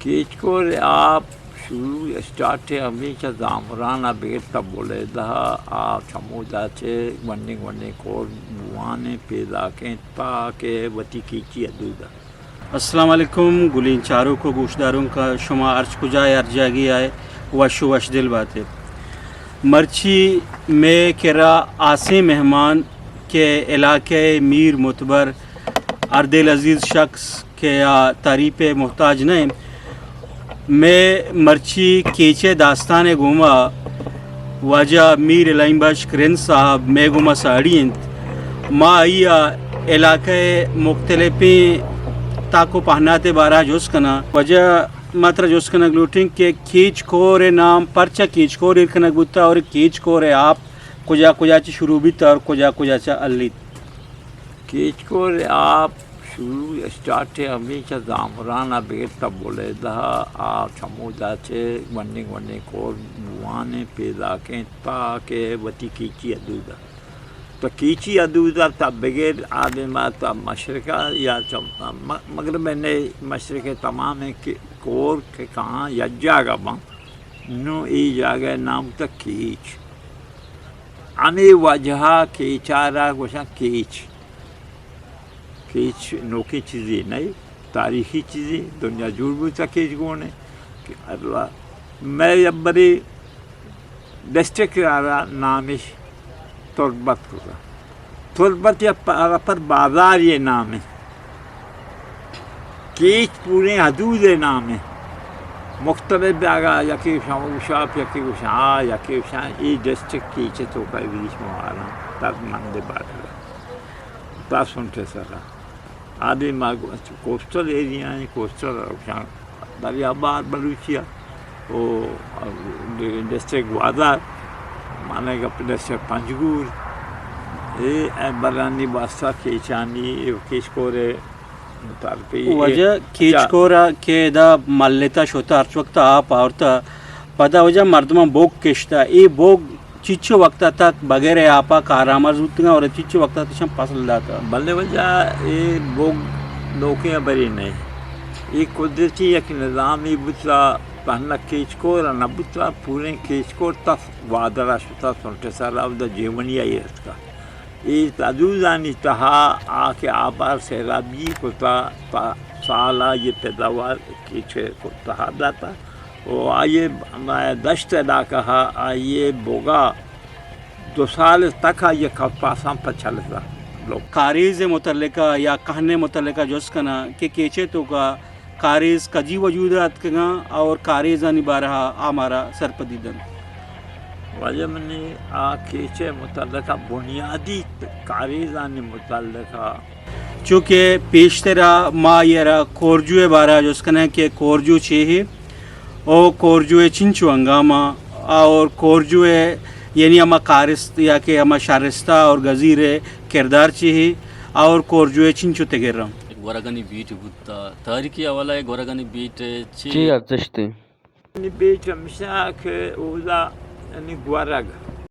کیچ کور ءِ آپ شروع اسٹارٹ ءَ ہمیشہ زامران ءَ بگر تا بلیدہ ءَ، آ چمودا چہ گونڈیں گونڈیں کور بوان ایں، پیداک ایں، تا کہ وتی کیچی حدود ءَ۔ السلام علیکم گلیں چاروک و گوشداروک، شما ہرچ کجا ءُ ہر جاگے ءَ وش و وشدل بات ئے۔ مرچی مئے کرا ہاسیں مہمان کہ علاقہ میر متبر ہر دل عزیز شخص کہ آ تعریف ءِ محتاج نہ انت۔ مئے مرچی کیچ ءِ داستان ءِ گوما واجہ میر الہیم بخش کرن صاحب مئے گوما ساڑی انت۔ ما آئی ءَ علاقہ ءِ مختلفیں تاک و پہنات ءِ بارہ ءَ جست کناں۔ واجہ، ما ترا جست کنگ لوٹیں کہ کیچ کور ءِ نام پرچا کیچ کور ایر کنگ بوتا اور کیچ کور ءِ آپ کجا کجا چہ شروع بیت اور کجا کجا چہ ہلیت؟ کیچ کور ءِ آپ شروع اسٹارٹ ءَ ہمیشہ زامران ءَ بگر تا بلیدہ ءَ، آ چمودا چہ گونڈیں گونڈیں کور بوان ایں، پیداک ایں، تا کہ وتی کیچی حدود ءَ۔ تو کیچی حدود ءَ تا بگر آ دیما تا مشرق ءَ یا چہ م-، مغرب ءَ نئے، مشرق ءَ تمامیں کہ کور کہ کہاں یک جاگہ باں، نوں اے جاگہ ءِ نام تا کیچ۔ ہمے وجہ ءَ کیچ ءَ را گوشاں کیچ۔ کیچ نوکیں چیزے نہ، تاریخی چیزے، دنیا جوڑ بوتا کیچ گون ءَ۔ کہ اللہ، مئے یک برے ڈسٹرکٹ ءَ را نامش تربت کتا۔ تربت یا پ-، پر بازار ءِ نام ایں۔ کیچ پوریں حدود ءِ نام ایں۔ مختلف جاگہ، یکے گوشاں اوشاپ، یکے گوشاں آ، یکے گوشاں اے ڈسٹرکٹ کیچ ءِ توکا، ویش مہاراں، تک مند بارڈر ءَ، تا سنٹ ءِ سرا۔ آ دیما گو-، کوسٹل ایریا ایں، کوسٹل ءَ گوشاں دریابار بلوچی ءَ، او ڈسٹرکٹ گوادر، مانا گپ ڈسٹرکٹ پنجگور، اے، اے برانی واسطہ کیچانی، اے کیچ کور ءِ متعلق اے۔ واجہ، کیچ کور ءَ کہ ادا ملتا شتا، ہرچ وقت آپ آورتا، پدا واجہ مردماں بوگ کشتا، اے بوگ چیچو وقت ءَ تک بغیر آپا کارآمد بوتگاں اور چیچو وقت ءَ تشاں فصل داتا؟ بلے واجہ، اے بوگ نوکیں ہبرے نہ۔ اے قدرتی یک نظامے بوتا، تہنا کیچ کور ءَ نہ بوتا، پوریں کیچ کور تا گوادر ءَ شتا، سنٹ ءِ سرا اودا جیونی ءَ ایر اتکا۔ اے حدودانی تہا آ کہ آبار سیلابی کتا، تا سال ءَ یہ پیداوار کیچ ءِ تہا داتا۔ و آئی ءِ دشت علاقہ ءَ آئی ءِ بوگا دو سال تک آئی ءِ کپاساں پہ چلتا لوگ۔ کاریز ءِ متعلقہ یا کہن ءِ متعلقہ جست کناں کہ کیچ ءِ توکا کاریز کدی وجود ءَ اتکگاں اور کاریزانی بارہ ءَ آ مارا سرپدی دنت۔ واجہ منی آ کیچ ءِ متعلقہ بنیادی کاریزانی متعلقہ چونکہ پیشترا ما آئی ءَ را کورجو ءِ بارہ ءَ جست کنیں کہ کورجو چے ہے، او کورجو ءِ چنچو ہنگامہ، اور کورجو ءِ یعنی ہما کارست یا کہ ہما شارستہ اور گزیر ءِ کردار چے ہے، اور کورجو ءِ چنچو تگراں۔ گورگانی بیٹ بوتا، تاریخی حوالہ ءَ گورگانی بیٹ چے چے ارزشت ہے؟ نی بیٹ ہمیشہ کہ اودا یعنی گورگ،